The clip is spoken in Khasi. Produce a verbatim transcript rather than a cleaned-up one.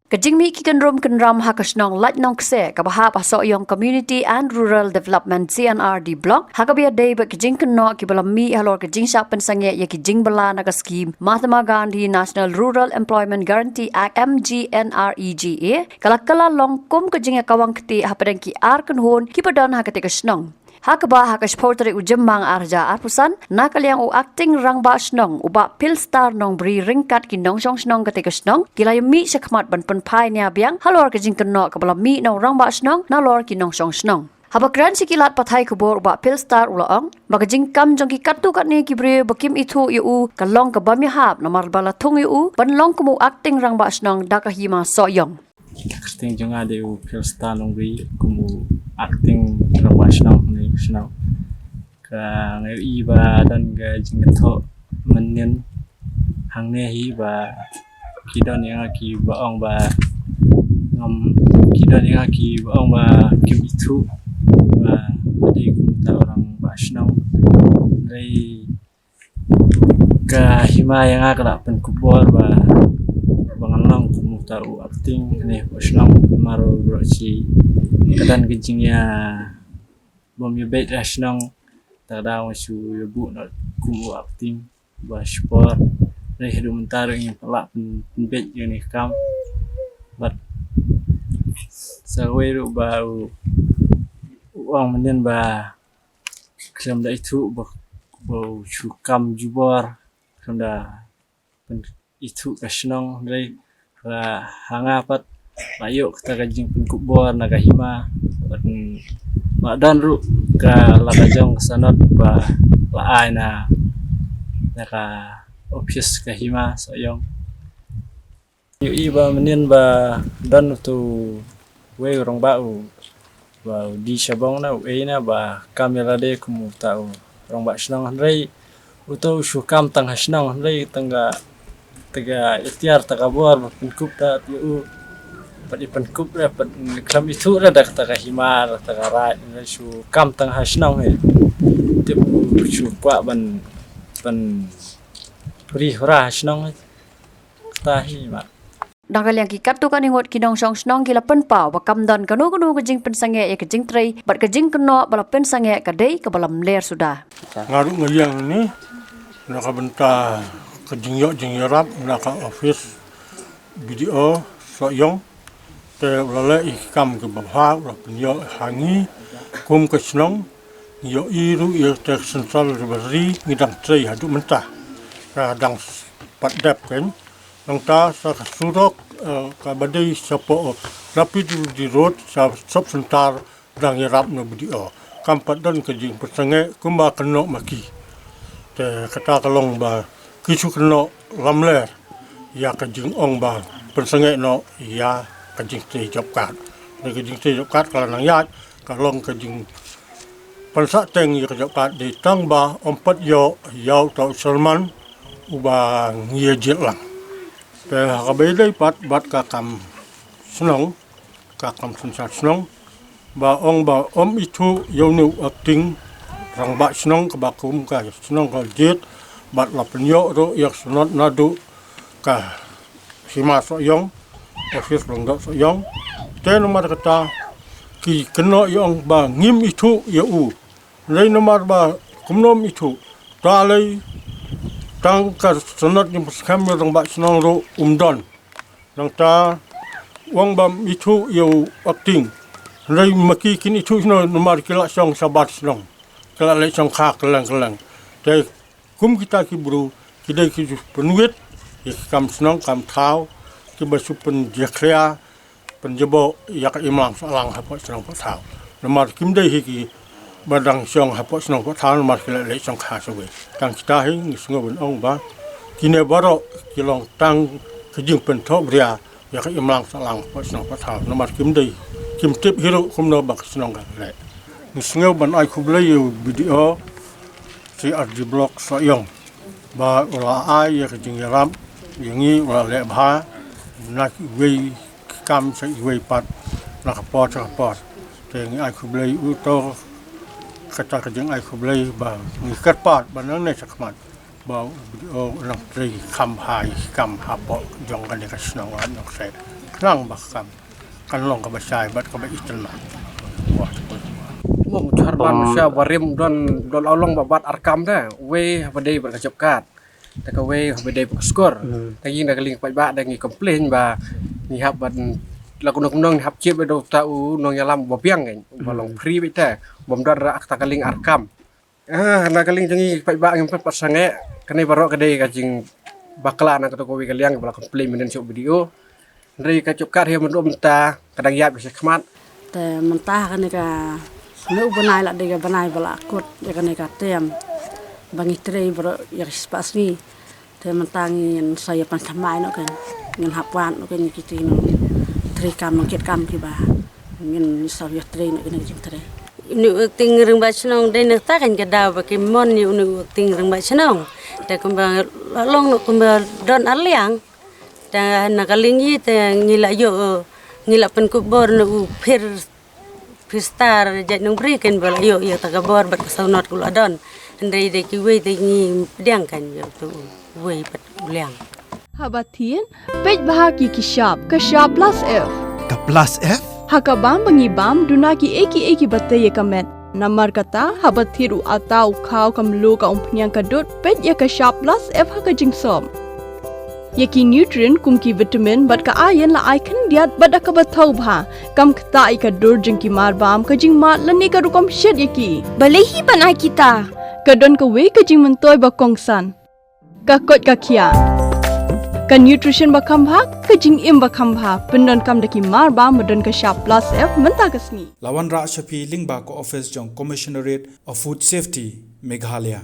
Ka jingmih ki kynrum kynram ha ka shnong Lait Nongkse kaba hap ha Sohiong Community and Rural Development C and R D Block ha kaba ïadei bad ki jingkynnoh kiba la mih halor ka jingshah pynsangeh ïa ki jingbylla na ka skhim Mahatma Gandhi National Rural Employment Guarantee Act M G N R E G A ka la kylla long kum ka jingïakawang kti hapdeng ki ar kynhun kiba don ha katei ka shnong. Ha kaba ha ka shiphew tarik u Jymmang ar hajar arphew san, na ka liang u Acting Rangbah Shnong u Bah Philstar Nongbri ryngkat ki nongshong shnong katei ka shnong ki la ïamih shakhmat ban pynphai nia biang halor ka jingkynnoh kaba la mih na u Rangbah Shnong nalor ki nongshong shnong. Haba kren sha ki lad pathai khubor u Bah Philstar u la ong ba ka jingkam jong ki katto katne ki briew ba kim ithuh ïa u ka long ka bym ïahap namar ba la thung ïa u ban long kum u Acting Rangbah Shnong da ka hima Sohiong. Ka kyrteng jong nga dei u Philstar Nongbri kum u Acting Rangbah Shnong hangne ka shnong. Ka nga ïohi ba don ka jingkynnoh mynnin hangne hi ba ki don ïa nga kiba ong ba ngam, ki don ïa nga kiba ong ba kim ithuh ba nga dei kum uta u Rangbah Shnong. Hynrei ka hima ïa nga ka la pynkup bor ba ba ngan long kum uta u Acting hangne hapoh shnong namar ba baroh shi ka don ka jingïa bym ïabeit ha shnong. Te ka daw nga shu ïa buh noh kum u Acting ba shipor. Hynrei haduh mynta ruh ngim lah pyn- pynbeit ïa kane ka kam. Bad sa kawei ruh ba u u ong mynnin ba khlem da ithuh ba ba u shu kam jubor, khlem da pyn- ithuh ka shnong. Hynrei ha nga pat la ïoh kata ka jingpynkup bor na ka hima. Bad la don ruh ka la ka jong ka sanad ba la ai na na ka office ka hima Sohiong. Ïohi ba mynnin ba don utu wei u rangbah u ba u die shabong na u ei na ba kam ïa lade kum uta u rangbah shnong, hynrei uto u shu kam tang ha shnong, hynrei tang ka tang ka itiar tang ka bor ba pynkup ta ïa u. Pat i pynkup re pat khlem ithuh re da kata ka hima da kata ka raid, hynrei shu kam tang ha shnong hi. Tip u shu kwah ban ban pri hura ha shnong hi. Kata hi ma. Na ka liang ki katto katne ngut ki nongshong shnong ki la pynpaw ba kam don kano kano ka jingpynsangeh ïa ka jingtrei bad ka jingkynnoh ba la pynsangeh ka dei kaba lamler suda. Nga ruh nga ïeng hangne na ka bynta ka jingïoh jingïarap na ka office B D O Sohiong. Te u la leh ïa ki kam kiba bha, u la pynïoh ha ngi kum ka shnong. Ngi ïohi ruh ïa te ka Central Library ngi dang trei haduh mynta. Ka dang pat dep kein. Nangta sa ka surok, eh, kaba dei shapoh, eh, W D Road, sha Sub Centre dang ïarap na B D O. Kam pat don ka jingpynsangeh kumba kynnoh ma ki. Te kata ka long ba ki shu kynnoh lamler ïa ka jingong ba pynsangeh noh ïa ka jingtrei job card. Te ka jingtrei job card ka la nang ïaid, ka long ka jing pynsah teng ïa ka job card dei tang ba ym pat ïoh ïa uta u chairman uba ngi ïa jied lang. Te ha kaba ïadei pat bad ka kam shnong, ka kam synshar shnong ba ong ba ym ithuh ïa une u acting rangbah shnong kaba kum ka shnong ka jied bad la pynïoh ruh ïa ka sanad naduh ka hima Sohiong, office Lyngdoh Sohiong. Te namar kata ki kynnoh ïa ong ba ngim ithuh ïa u. Hynrei namar ba kumno ym ithuh, ta lei tang ka sanad jingpynskhem ïa u rangbah shnong ruh um don. Nangta u ong ba ym ithuh ïa u acting. Hynrei ma ki kin ithuh shnong namar ki la shong shabar shnong, ki la leit shongkha kylleng kylleng. Te kum kita ki briew ki dei ki ju pynwit ïa ki kam shnong kam thaw, kiba shu pynjakhlia pynjaboh ïa ka imlang sahlang hapoh shnong hapoh thaw. Namar kim dei hi kiba dang shong hapoh shnong hapoh thaw namar ki la leit shongkha shawei. Tang kita hi ngi sngew ban ong ba kine baroh ki long tang ka jingpynthohbria ïa ka imlang sahlang hapoh shnong hapoh thaw namar kim dei, kim tip hi ruh kumno ba ka shnong ka leh. Ngi sngew ban ai khublei ïa u B D O C R D Block Sohiong ba u la ai ïa ka jingïarap ïa ngi, u la leh bha na kiwei ki kam sha kiwei pat, na ka por sha ka por. Te ngi ai khublei ïa u, to kata ka jingai khublei ba ngi kyrpad ba nangne shakhmat ba u B D O u nang trei kham bha ïa ki kam hapoh jong kane ka shnong Lait Nongkse. Nang ba kam kan long kaba shai bad kaba itel na. Wah, mo muchar ban sha barim don don along ba bat arkam da. Wei haba dei bad ka job card. Ta ka wei haba dei bad ka skor. Ta ing da ka ling paidbah da ngi complain ba ngi hap ban la kunong kunong ngi hap chip ba do ta u nong yalam ba biang kan. Ba long free bita. Bom don ra ak ta ka ling arkam. Ah, na ka ling jong ngi paidbah ngim pat pat sangeh. Kane baroh ka dei ka jingbakla na kato kawei ka liang ba la complain mynnin sha u B D O. Hynrei ka job card hi mynta ka dang ïap sha khmat. Te mynta kane ka ne u bnai la dei ka bnai ba la kut ïa kane ka tem ba ngi trei baroh ïa ka spah sngi. Te mynta ngin sa ïa pan thymmai noh kan. Ngin hap wan noh kan ïa kiti noh. Trei kam mangkit kam kiba ngin sa ïa trei noh ïa ka jingtrei. Une u acting rangbah shnong dei na kata kan ka daw ba ki mon ïa une u acting rangbah shnong. Te kumba la long noh kumba don ar liang. Te na ka liang ïa te ngi la ïoh ngi la pynkup bor na u phir Phi star jait nongbri kan ba la ïoh ïa ta ka bor bad ka sawnot ka la don. Hynrei dei kiwei te ngi pdiang kan ïa utu uwei pat u liang. Haba thied, peit bha ki ki shap, ka shap plus F. Ka plus F? Ha ka bam ba ngi bam, duna ki ei ki ei kiba tei ïa ka met. Namar kata, haba thied u atta u khaw ka mluh ka umphniang ka dud, peit ïa ka shap plus F ha ka jingsop. Ïa ki nutrient kum ki vitamin bad ka iron la ai khyndiat bad da kaba thaw bha. Kam ktah ïa ka dur jong ki mar bam, ka jingmad lane ka rukom shet ïa ki. Balei hi ban ai kita? Ka don kawei ka jingmyntoi ba kongsan. Ka koit ka khiah. Ka nutrition ba kham bha, ka jingim ba kham bha. Pyndonkam da ki mar bam ba don ka shap plus F mynta ka sngi. La wanrah sha phi lyngba ka office jong Commissionerate of Food Safety, Meghalaya.